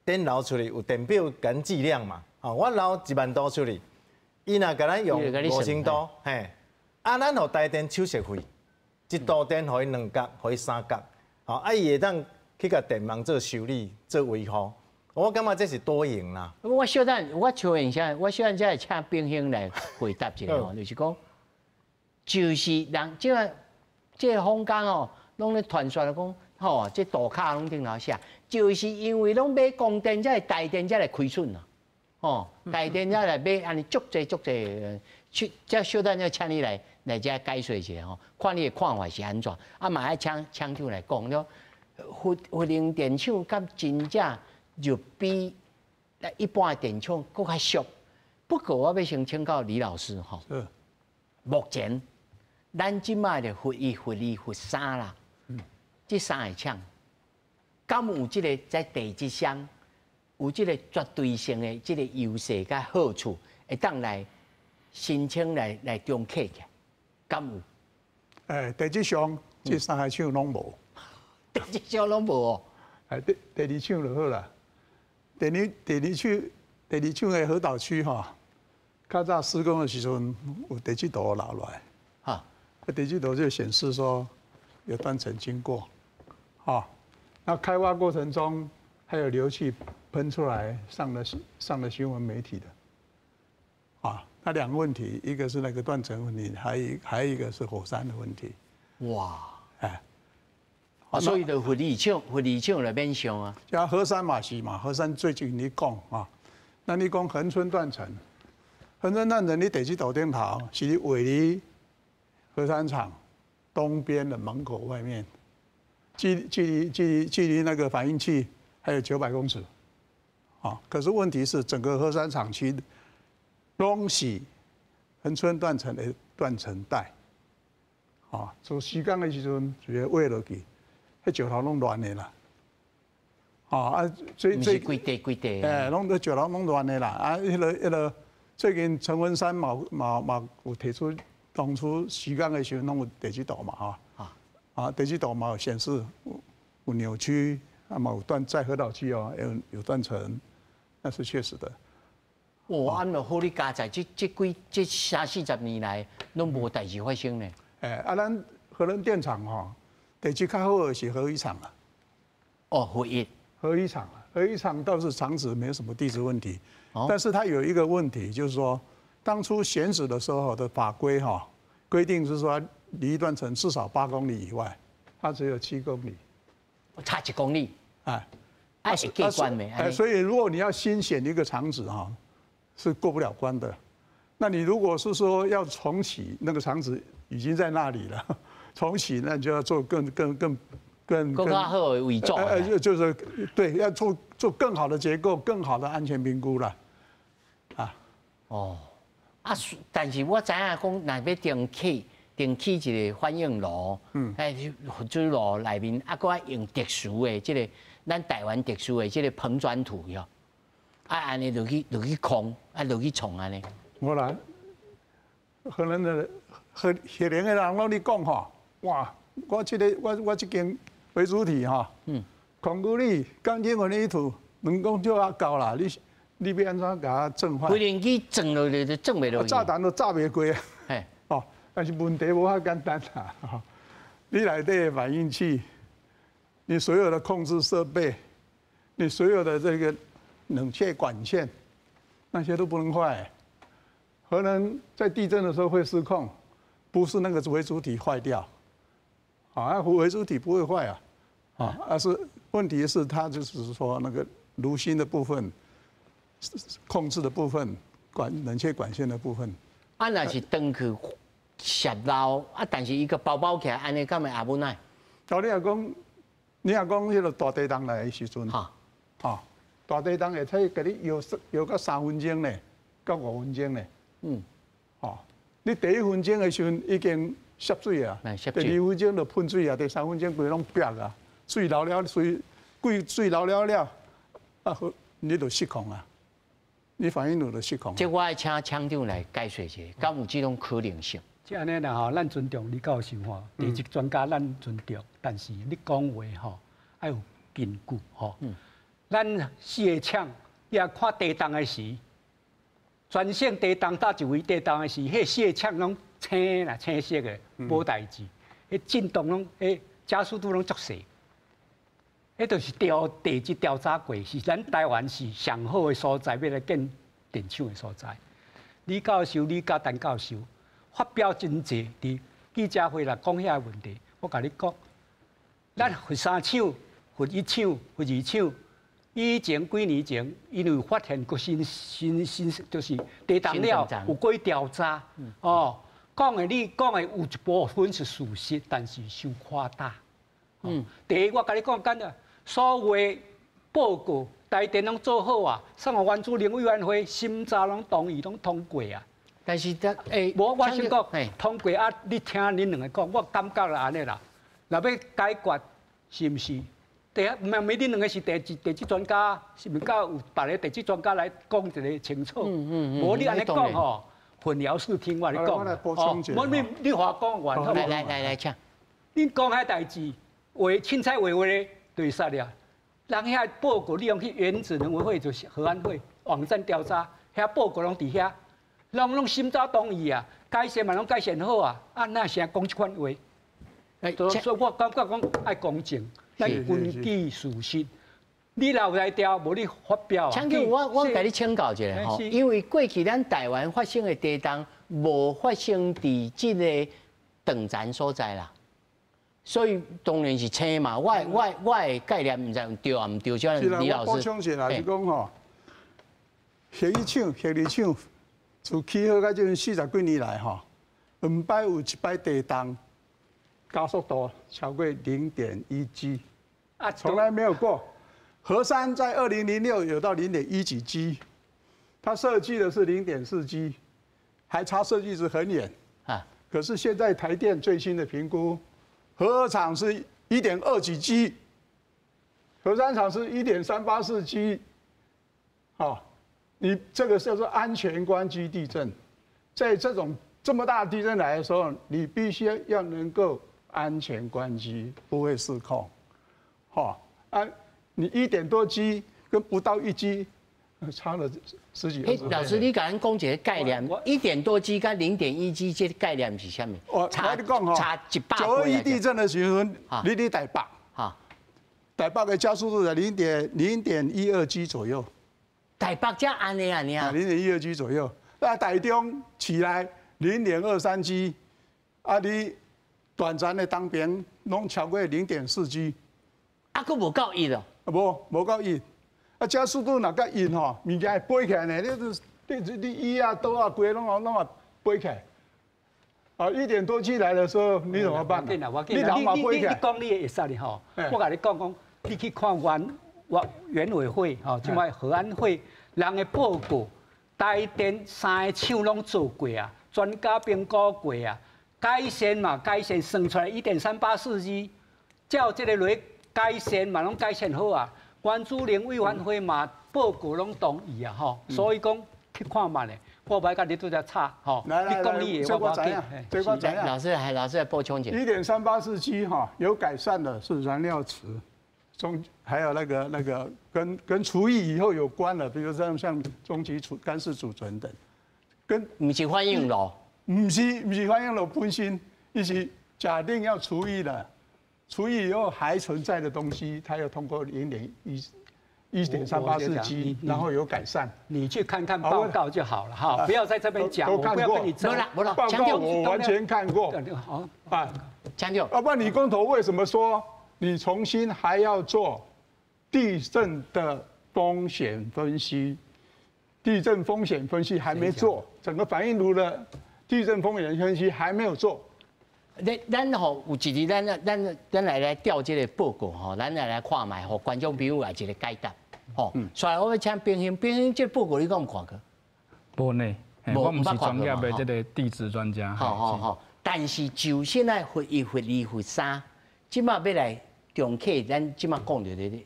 電流出去有電表共計量嘛，吼，我流1萬度出去，伊若共咱用5000度，嘿，啊，咱予台電手續費，一度電予伊2角，予伊3角，吼，啊，伊會當去共電網做修理、做維護。我感覺這是多贏啦。我小等，我抽一下，我小等才會請秉興來回答一下吼，就是講，就是人這個這個坊間哦，攏咧傳說講，吼，這塗跤攏頂頭寫，就是因為攏買供電才會台電才來虧損啦，吼，台電才來買按呢足濟足濟，這小等要請你來來遮解說一下吼，看你的看法是按怎，啊嘛愛請廠長來講了，核能電廠敢真正就比一般的電廠閣較俗。不過我欲先請教李老師吼，目前咱這擺的核一、核二、核三啦，這三个廠，敢有這个在地質上有這个絕對性的這个優勢佮好處，會當來申請來來中客起來，敢有？欸，地質上這三个廠攏無，地質上攏無哦。欸，第二廠就好啦。第二廠的核島區吼，較早施工的時陣有地質圖留落來，哈，地質圖就顯示說有斷層經過，哈，那開挖過程中還有硫氣噴出來，上了新聞媒體的，啊，那兩個問題，一個是那個斷層問題，還有一個是火山的問題。哇，哎。所以就核二廠，核二廠來免上啊。像核三嘛是嘛，核三最近你講啊，那你講恆春斷層，恆春斷層你地質圖頂頭是位於核三廠東邊的門口外面，距離那個反應器還有900公尺，啊，可是問題是整個核三廠區攏是恆春斷層的斷層帶，啊，做施工的時陣主要挖落去。彼石頭攏亂的啦，啊，最最規塊規塊，欸，攏都石頭攏亂的啦，啊，彼个最近陳文山嘛有提出，當初施工的時陣攏有地質圖嘛，吼，啊，地質圖嘛有顯示有扭曲，啊嘛有斷在核島區哦，有斷層，那是確實的。哦，按囉好你佳哉，這幾這三四十年來攏無代誌發生呢。欸，啊，咱核能電廠吼。地質較好的是核一廠啊，哦，核一，核一廠，核一廠倒是廠址沒有什麼地質問題，但是它有一個問題，就是說當初選址的時候的法規哈，规定是说离断层至少8公里以外，它只有7公里，差1公里。哎，啊是过关没？哎，所以如果你要新选一个厂址哈，是过不了关的。那你如果是说要重启那个厂址已经在那里了，重启那你就要做更更更更更好的伪装。就是对，要做更好的结构，更好的安全评估了。啊，哦，啊，但是我知影讲，若欲重起一个反应炉，哎，水炉内面啊，阁爱用特殊的这个咱台湾特殊的这个硼砖土哟，啊，按呢落去空，啊，落去创按呢。无啦，可能的核能的人拢咧讲吼，哇，我这个我我这间为主体吼，控股你钢筋混凝土2公就要够啦，你欲按怎共它震坏？飞行机撞落去就撞袂落去。炸弹都炸袂过啊！哦，但是问题无遐简单啦。你内底的反应器，你所有的控制设备，你所有的这个冷却管线，那些都不能坏。核能在地震的时候会失控，不是那个微主体坏掉，啊，微主体不会坏啊，啊，而是问题是它就是说那个炉心的部分，控制的部分，冷却管线的部分。啊，若是转去泄漏啊，但是伊个包包起来，按呢敢会阿无奈？哦，你若讲彼个大地动来的时阵，哈，大地动会使共你摇摇到3分钟呢，到5分钟呢。哦，你第一分钟的时阵已经泄水啊，第二分钟就喷水啊，第三分钟规拢煏啊，水流了水，规水流了了，啊好，你就失控啊，你反应炉就失控。这我爱请厂长来解说一下，敢有这种可能性？这按呢啦吼，咱尊重李教授吼，地质专家咱尊重，但是你讲话吼爱有根据吼。咱四个厂，你若看地动的时，全省地动搭一位地动的时，彼四个厂拢青啦，青色的，无代志。彼震动拢，彼加速度拢足细。彼就是调地质调查过，是咱台湾是上好的所在，欲来建电厂的所在。李教授、李嘉陈教授发表真济伫记者会来讲遐个问题，我共你讲，咱核三厂、核一厂、核二厂。以前几年前，因为发现阁新新新，就是地动了有过调查，哦，讲的你讲的有一部分是事实，但是伤夸大。第一，我共你讲简单，所有报告台电拢做好啊，啥个原子能委员会审查拢同意，拢通过啊。但是这欸，无我先讲通过啊，你听恁两个讲，我感觉啦按呢啦，若欲解决是毋是？第一，毋免恁两个是地质专家，是毋是敢有别个地质专家来讲一个清楚？无你按呢讲吼，混淆视听，我共你讲。哦，无你话讲完。来来来来，请。恁讲彼代志，话凊彩画画咧，就会使了。人遐报告，你用去原子能委会就是核安会网站调查，遐报告拢伫遐，拢审查同意啊，改善嘛拢改善好啊，啊哪啥讲这款话？所以我感觉讲爱公正。咱根据事实，你若有来调，无你发表。厂长，我共你请教一下吼，因为过去咱台湾发生的地动，无发生伫这个断层所在啦，所以当然是青嘛。我的概念毋知对抑毋对，请李老师。我补充一下，是讲吼，核一厂、核二厂自起好到这40几年来吼，毋摆有一摆地动。加速度超过0.1 G，啊，从来没有过。核三在2006有到0.1几 G，它设计的是0.4 G，还差设计值很远啊。可是现在台电最新的评估，核二厂是1.2几 G，核三厂是1.384 G，好，你这个叫做安全关机地震，在这种这么大的地震来的时候，你必须要能够安全关机，不会失控，好啊，你1点多 G 跟不到1 G，差了十几。欸，老师，你共咱讲一个概念，1点多 G 佮0.1 G 这个概念是啥物？我共你讲吼，差100 9·21地震的时阵，你伫台北，台北的加速度在0.0.12 G 左右。台北才按呢按呢。0.12 G 左右，那台中起来0.23 G。啊，你短暂的当边攏超过0.4 G，啊，閣無夠一哦？無夠一，啊，加速度若較一吼，物件會飛起來呢。你椅啊、桌啊、規攏攏會飛起來。啊，1點多 G 來的時候，你怎麼辦？你你講你的會使哩吼，我共你講講，你去看原委會吼，這擺核安會人的報告，台電三個廠攏做過啊，專家評估過啊，改善嘛，改善算出來1.384 G，照這個來改善嘛，攏改善好啊。原子能委員會嘛報告攏同意啊，吼，所以講去看覓咧。我毋愛共你拄才吵，吼。來來來，這我知影，這我知影。老師，還老師來補充一下。1.384 G 哈，有改善的是燃料池，中還有那個跟除役以後有關的，比如像終極儲乾式儲存等，跟毋是反應爐，毋是反應爐本身，伊是假定要除役的，除役以後還存在的東西，它要通過1.384 G，然後有改善。你去看看報告就好了哈，不要在這邊講。都看過。沒啦，沒啦。報告我完全看過。好啊，強調。要不然李工頭為什麼說你重新還要做地震的風險分析？地震風險分析還沒做，整個反應爐的地震風險分析還沒有做。咱吼有一日，咱來調這個報告吼，咱來看覓，予觀眾朋友也一個解答。吼，所以我欲請炳興，炳興這個報告你敢有看過？無呢，我毋是專業的這個地質專家。好好好，但是就現在核一、核二、核三，這馬欲來重啟，咱這馬講著的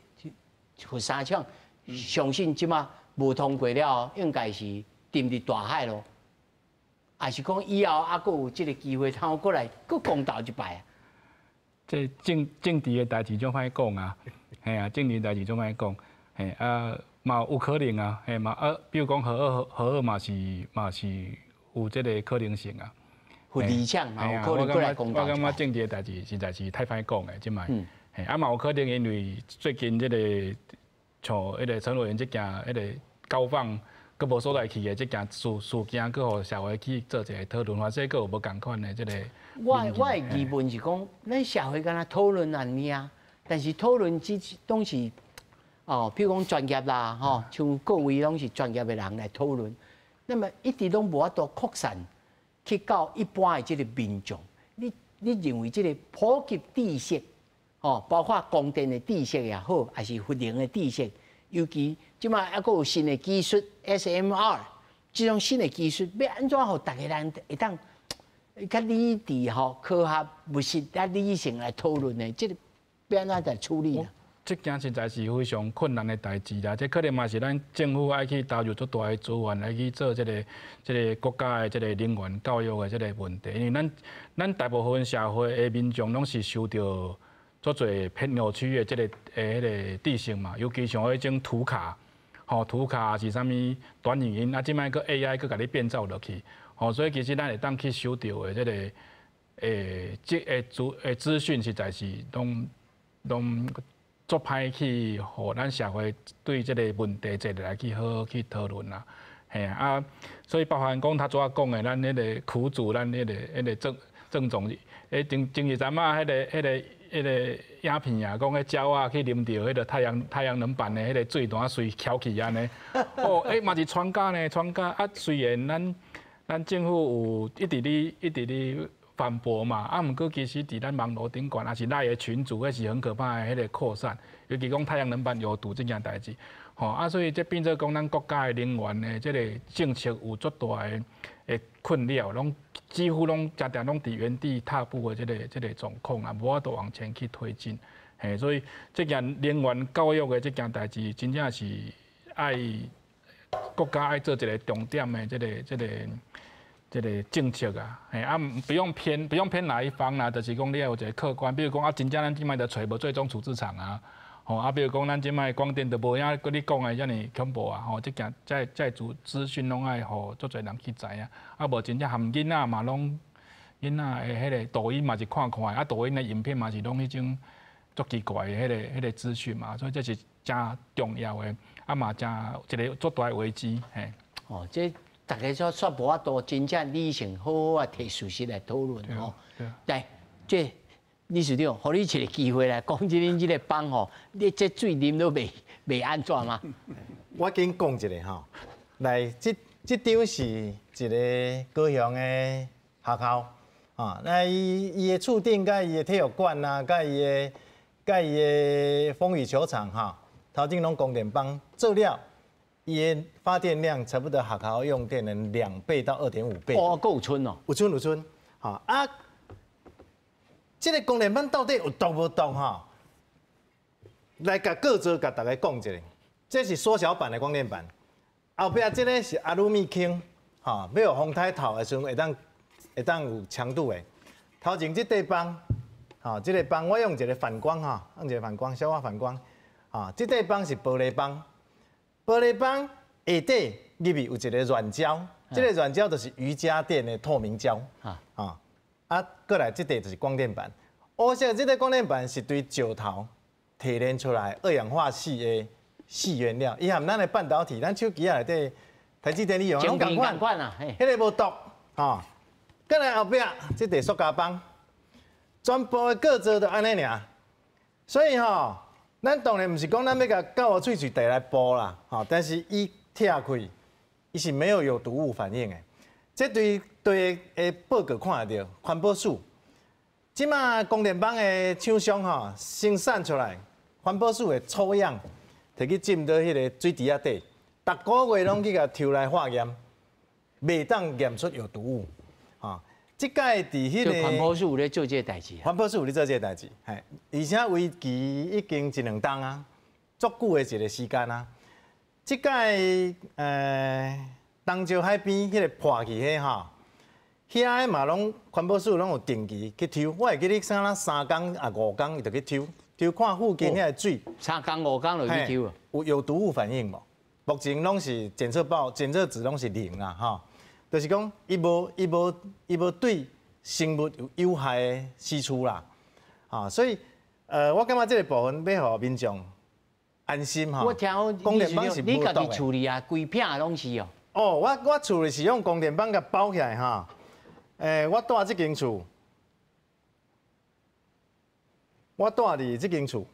核三廠，相信這馬無通過了後，應該是沉佇大海咯。還是講以後還閣有這個機會，通過來閣公投一擺啊？這政治的代誌足歹講啊，嘿啊，政治代誌足歹講，嘿啊，嘛有可能啊，嘿嘛啊，比如講核二核二嘛是有這個可能性啊。核二廠嘛有可能過來公投。我感覺政治的代誌實在是太歹講的，這擺，嘿啊嘛有可能因為最近這個像彼個陳委員這件彼個高放。閣無所在去的這件事件，閣予社會去做一個討論，或者閣有無仝款的這個。我的疑問是講，咱社會敢若討論按呢啊，但是討論只攏是哦，譬如講專業啦，吼，像各位攏是專業的人來討論，那麼一直攏無法度擴散去到一般的這個民眾。你認為這個普及知識，哦，包括光電的知識也好，還是核能的知識，尤其這馬猶閣有新的技術 SMR，這種新的技術欲按怎予逐个人會當較理智吼、科學、務實、啊理性來討論的，這個欲按怎來處理啊？這件實在是非常困難的代誌啦，這可能嘛是咱政府愛去投入足大的資源來去做這個國家的這個能源教育的這個問題，因為咱大部分社會的民眾攏是受著足濟偏扭曲的這個彼個知識嘛，尤其像彼種圖卡，吼圖卡是啥物短影音，啊，這擺閣 AI 閣共你變造落去，吼，所以其實咱會當去收著的這個這資訊實在是攏足歹去，予咱社會對這個問題坐落來去好好去討論啦，嘿啊，所以包含講頭拄仔講的，咱彼個苦主，咱彼個鄭總，前前日陣仔彼個影片啊，講彼鳥仔去啉著彼個太陽能板的彼個水單隨翹起按呢，哦，嘛是傳家呢，傳家啊，雖然咱政府有一直咧反駁嘛，啊，毋過其實佇咱網路頂懸，抑是 LINE 的群組，彼是很可怕的彼個擴散，尤其講太陽能板有毒這件代誌，吼啊，所以這變做講咱國家的能源的這個政策有足大的困擾，攏幾乎攏常常攏佇原地踏步的這個狀況啊，無法度往前去推進，嘿，所以這件能源教育的這件代誌，真正是愛國家愛做一個重點的這個政策啊，嘿啊，不用偏哪一方啦，就是講你愛有一個客觀，比如講啊，真正咱這擺就揣無最終處置場啊，吼啊，比如講咱這擺光電就無影閣你講的遮爾恐怖啊，吼，這件這資訊攏愛予足濟人去知影，啊，無真正含囡仔嘛攏囡仔的彼個抖音嘛是看看的，啊，抖音的影片嘛是攏彼種足奇怪的彼個資訊嘛，所以這是誠重要的，啊嘛誠一個足大的危機，嘿。哦，這。大家說煞無法度真正理性好好啊提事實來討論吼。來，這理事長，予你一個機會來講，這恁這個幫吼，你這水啉都袂袂按怎嗎？我緊講一下吼，來，這張是一個高雄的學校，啊，那伊的厝頂佮伊的體育館啊，佮伊的風雨球場哈，頭前攏光電板做了，伊的發電量差不多學校用電的2倍到2.5倍。哦，閣有剩哦。有剩有剩，哈啊，這個光電板到底有毒無毒哈？來，共構造共大家講一下，這是縮小版的光電板，後壁這個是阿魯米輕，哈，欲予風颱透的時陣會當有強度的。頭前這塊板，哈，這個板我用一個反光哈，用一個反光，小可反光，哈，這塊板是玻璃板，玻璃板下底入去有一個軟膠，這個軟膠就是瑜伽墊的透明膠，啊，啊，過來這塊就是光電板，烏色這個光電板是對石頭提煉出來二氧化矽的矽原料，伊含咱的半導體，咱手機仔內底台積電利用攏仝款啊，彼个無毒，吼。過來後壁這塊塑膠板，全部的構造就按呢爾。所以吼，咱當然毋是講咱欲共狗的喙喙提來剝啦，吼，但是伊拆開，伊是沒有有毒物反應的。這對對的報告看得著，環保署，這馬光電板的廠商吼生產出來，環保署會抽樣，提去浸到彼个水池仔底，逐個月攏去共抽來化驗，袂當驗出有毒物。哈，這屆佇彼个環保署有咧做這個代誌。環保署有咧做這個代誌，嘿，而且為期已經一兩冬啊，足久的一個時間啊。這屆東石海邊彼個破去彼吼，遐個嘛攏環保署攏有定期去抽，我會記得啥啦3工啊5工，伊就去抽，抽看附近遐個水。3工5工就去抽啊？有毒物反應無？目前攏是檢測報檢測值攏是0啦，吼。就是講，伊無對生物有有害的釋出啦，啊，所以，我感覺這個部分欲予民眾安心吼。我聽講光電板是你家己厝裡啊，規片攏是哦。哦，我厝裡是用光電板共包起來哈。我住這間厝，我住佇這間厝。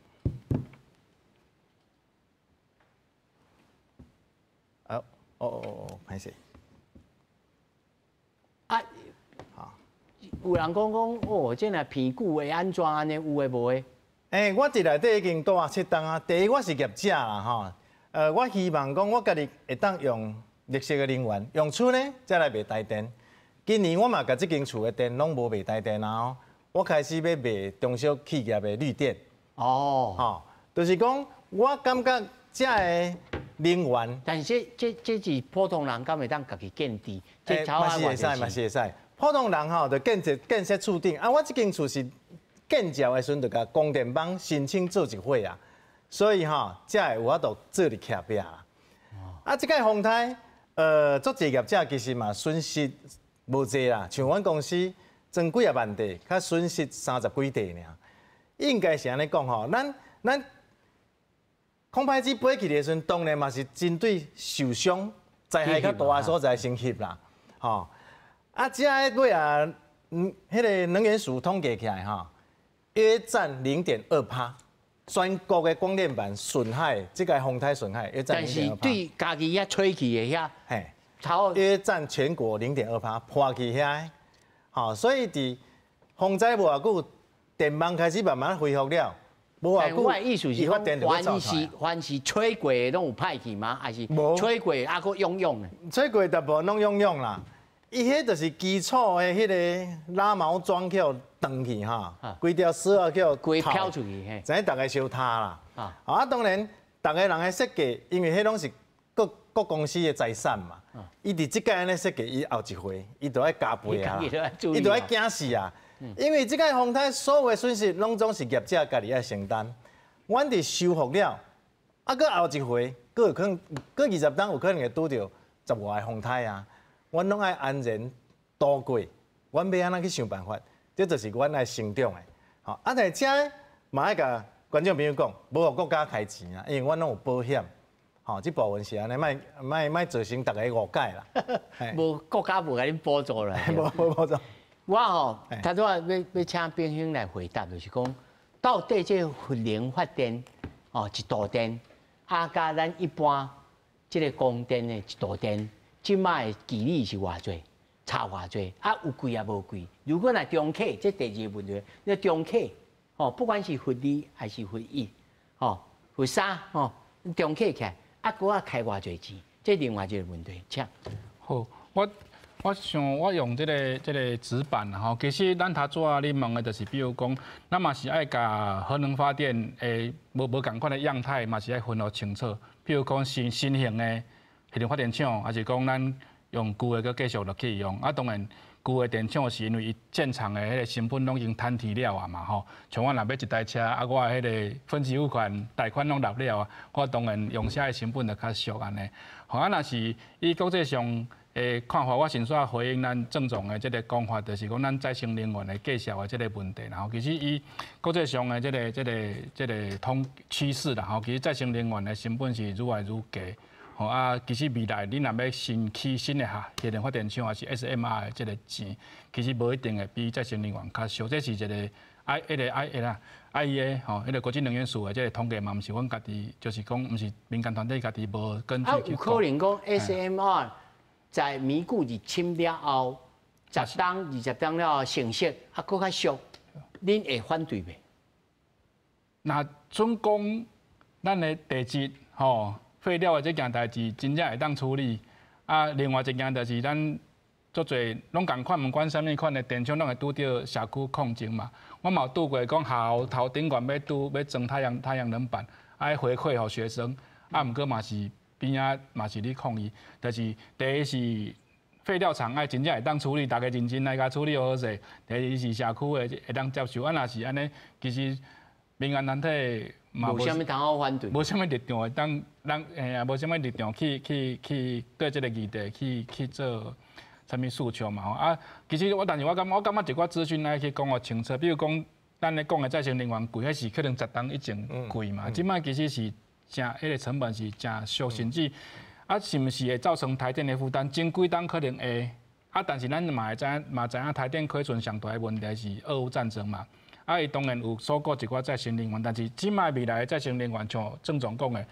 哦哦哦，歹勢。啊，有人講講哦，這若鼻久會按怎按呢？有的無的？我佇內底已經住7冬啊。第一，我是業者啦，吼。我希望講我家己會當用綠色的能源，用厝呢才來賣台電。今年我嘛共這間厝的電攏無賣台電啊。我開始欲賣中小企業的綠電。哦，吼，就是講我感覺這个能源，但是這是普通人敢會當家己建置？嘛是會使，嘛是會使。普通人吼，就建設厝頂啊。我這間厝是建造的時陣，就共光電板申請做一伙啊，所以吼，才會有法度做佇徛壁啦。啊，這屆風颱，足濟業者其實嘛損失無濟啦，像阮公司裝幾仔萬塊，較損失30幾塊爾。應該是按呢講吼，咱空拍機飛起的時陣，當然嘛是針對受傷、災害較大的所在先翕啦，吼。啊，這个尾啊，彼个能源署統計起來吼，約佔0.2%，全國的光電板損害，這個風颱損害約佔0.2%。但是對家己遐吹去的遐，嘿，約佔全國0.2%破去遐，吼，所以佇風災無偌久，電網開始慢慢恢復了。但我的意思是講，凡是吹過的攏有歹去嗎？還是吹過啊，閣用用的？吹過大部分攏用用啦。伊彼就是基礎的彼个拉毛樁去予斷去哈，規條絲仔去予規飄出去，知影逐个相塌啦。啊，當然，逐个人的設計，因為彼攏是各公司的財產嘛。伊佇這屆按呢設計，伊後一回，伊就愛加倍啊，伊就愛驚死啊。因為這屆風颱所有的損失，攏總是業者家己愛承擔。阮佇修復了，啊，閣後一回，閣有可能，閣20冬有可能會拄著10外个風颱啊。阮攏愛安然度過，阮欲按怎去想辦法？這就是阮愛成長的。吼，啊，但是這嘛愛共觀眾朋友講，無予國家開錢啊，因為阮攏有保險，吼，這部分是按呢，莫莫莫造成大家誤解啦。無國家無共恁補助啦。無無補助。我吼，頭拄仔欲欲請秉興來回答，就是講，到底這核能發電，哦，一度電，啊，佮咱一般這个光電的一度電，這擺的距離是偌濟，差偌濟，啊，有貴抑無貴？如果若重啟，這第二个問題，你重啟，哦，不管是核二還是核一，吼，核三，吼，重啟起來，啊，閣愛開偌濟錢？這另外一个問題，請。好，我想我用這个紙板吼，其實咱頭拄仔你問的就是，比如講，咱嘛是愛共核能發電的無無仝款的樣態，嘛是愛分予清楚。比如講新新型的核能發電廠，還是講咱用舊的閣繼續落去用。啊，當然舊的電廠是因為伊建廠的彼个成本攏已經趁提了啊嘛吼。像我若買一台車，啊，我的彼个分期付款貸款攏納了啊，我當然用車的成本就較俗按呢。吼，啊，若是以國際上的看法，我先煞回應咱鄭總的這个講法，就是講咱再生能源的繼續的這个問題。然後其實以國際上的這個通趨勢啦，吼，其實再生能源的成本是愈來愈低。吼啊，其實未來你若欲新起新的哈核能發電廠，還是 SMR 的這个錢，其實無一定會比再生能源較俗。這是一个 I 彼个 I 啦 IEA 吼，彼个國際能源署的這个統計嘛，毋是阮家己，就是講毋是民間團體家己無根據去。啊，有可能講 SMR 在鋩固入侵了後，10冬、20冬了後成熟，啊，閣較俗，恁會反對袂？若準講咱的地質吼廢料的這件代誌真正會當處理，啊，另外一件就是咱足濟攏仝款，毋管啥物款的電廠，攏會拄著社區抗爭嘛。我嘛有拄過講學校頭頂懸欲拄欲裝太陽能板，愛回饋予學生，啊，毋過嘛是邊仔嘛是咧抗議，就是第一是廢料廠愛真正會當處理，大家認真來共處理好勢。第二是社區的會當接受，啊，若是按呢，其實民間團體嘛無啥物通好反對，無啥物立場會當咱嘿啊，無啥物立場去對這个議題去做啥物訴求嘛吼啊，其實我但是我感覺一寡資訊愛去講予清楚，比如講咱咧講的再生能源貴，彼是可能10冬以前貴嘛，這擺其實是誠彼个成本是誠俗，甚至啊是毋是會造成台電的負擔？前幾冬可能會啊，但是咱嘛會知影嘛知影台電虧損上大的問題是俄烏戰爭嘛。啊，伊當然有鎖顧一寡再生能源，但是這擺未來的再生能源，像鄭總講的，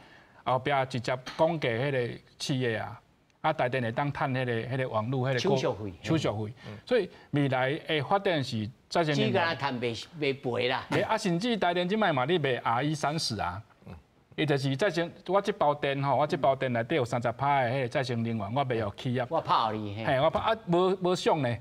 後壁直接講價彼个企業啊，啊台電會當趁彼个網路彼个手續費，手續費，所以未來的發展是再生能源。只敢趁袂袂賠啦。啊，甚至台電這擺嘛咧賣 RE30啊，伊就是再生，我這包電吼，我這包電內底有30%的彼个再生能源，我賣予企業。我拍予你。嘿，我拍啊，無無俗呢，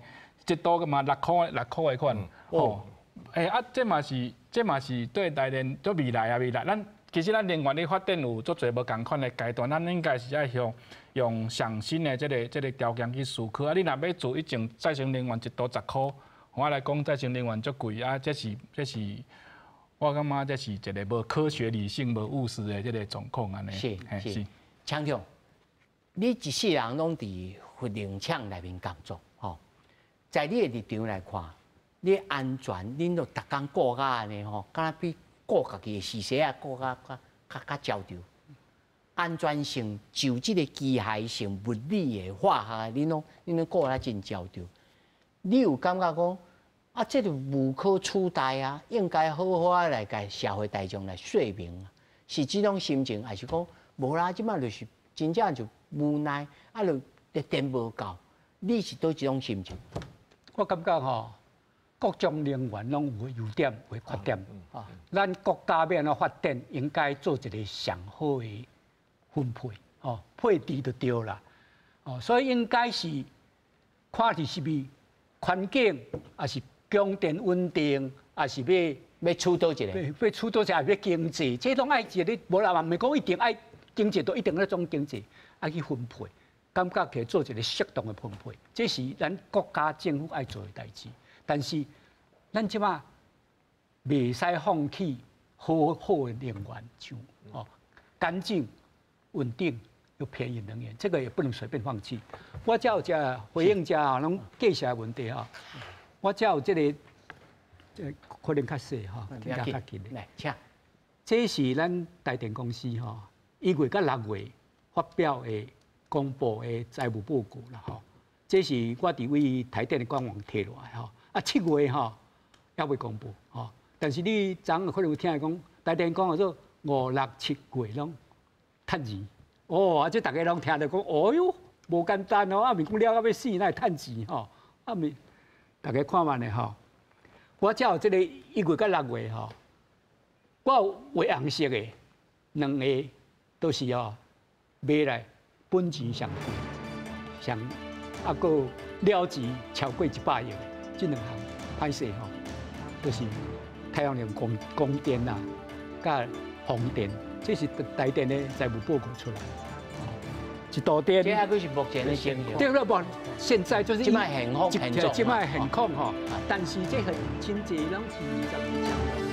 一度嘛6箍6箍的款，吼。欸啊，這嘛是對台電做未來啊未來，咱其實咱能源的發展有足濟無仝款的階段，咱應該是愛向用上新的這個條件去思考。啊，你若欲做以前再生能源一度10箍，我來講再生能源足貴啊，這是我感覺這是一個無科學理性、無務實的這個狀況按呢。是是，強強，你一世人攏佇核能廠內面工作，吼，在你的立場來看，你安全，恁都逐工顧甲按呢吼，敢若比顧家己的序細仔顧甲較較較焦著。安全性就這个機械性、物理的、化學的，恁攏顧甲真焦著。你有感覺講啊？這个無可取代啊，應該好好仔來共社會大眾來說明啊，是這種心情，還是講無啦？這擺就是真正就無奈，啊，就電無夠。你是佗一種心情？我感覺吼，各種能源攏有優點，有缺點。咱國家欲按怎發展，應該做一个上好的分配，哦，配置就對啦。哦，所以應該是看佇是毋環境，抑是供電穩定，抑是欲欲取佗一个，欲取佗一个，欲經濟，這攏愛一个，無啦嘛，毋是講一定愛經濟，都一定愛總經濟，愛去分配，感覺起來做一个適當的分配，這是咱國家政府愛做的代誌。但是咱這擺袂使放棄好好的能源，像哦乾淨、穩定又便宜能源，這個也不能隨便放棄。我才有這回應這攏繼續的問題吼，我才有這个，這可能較細吼，聽較近的。來，請。這是咱台電公司吼，1月佮6月發表的公布的財務報告啦吼。這是我佇位台電的官網提落來吼。啊，7月吼猶未公布吼，但是你昨昏可能有聽講，台電講做五六七月攏趁錢。哦，啊，這逐家攏聽著講，哦喲，無簡單哦，啊，毋是講了到欲死，哪會趁錢吼？啊，毋，逐家看覓咧吼。我才有這個1月佮6月吼，我有畫紅色的兩個都是哦，買來本錢上貴，上啊，閣了錢超過100億的，這兩項歹勢吼，就是太陽能光電啊，佮風電，這是台電的財務報告出來。一度電，這還閣是目前的情形。對了無？現在就是這擺現況現狀，這擺現況吼，但是這很真濟攏是20年前。